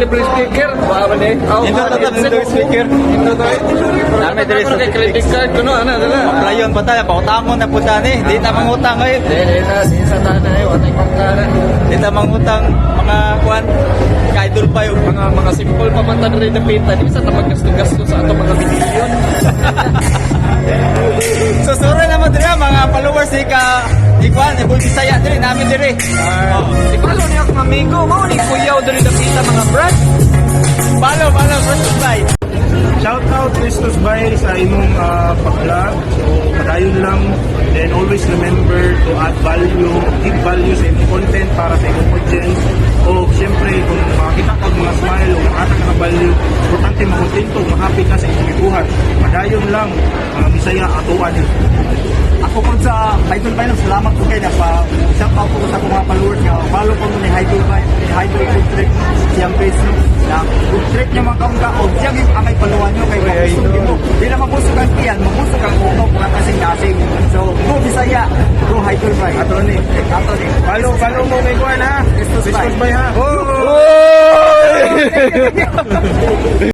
libre speaker. Wa ba ni? Oh, Nindot na to, nindot speaker. Nindot to. Nami diri sa kay credit card kuno ana dala. Playon pa tayo, pautangon na po tani. Di na mangutang ngayon. Di na di sa tanay wa tay pangkara. Di na mangutang mga kuan. Kaidol pa yung Mga simple pa man ta diri dapita, di sa ta maggasto-gasto sa ato mga milyon. So sorry naman diri ah, mga followers ni ka Ikuan, ni Bull Bisaya diri namin diri. Oh. Si Palo ni akong amigo, mao ni kuyaw diri dapita, mga brad. Follow, follow, Christus Bay. Shout out, Christos Bay, sa imong pag-vlog. So padayon lang. Then always remember to add value, give value sa imong content para sa imong audience. O siyempre, kung makakita ka og mga smile o makata ka ng value, importante makontento, mahappy ka sa imong gibuhat. Padayon lang, mga Bisaya, atuan ni. Ako po sa Idol Bay, salamat po kay na pa shout out po ko sa akong mga followers nga follow po mo ni Idol Bay, ni Idol Food Trip siyang page na food trip niya mga kaungga o siyang yung angay paluan nyo kay mabusog din mo. Di na mabusog ang tiyan, mabusog ang utok, mga kasing-kasing. So, go Bisaya, go Idol Bay. Ato ni. Ato ni. Follow, follow mo kay Kuan ha. Christos Bay. Christos Bay ha. Oy!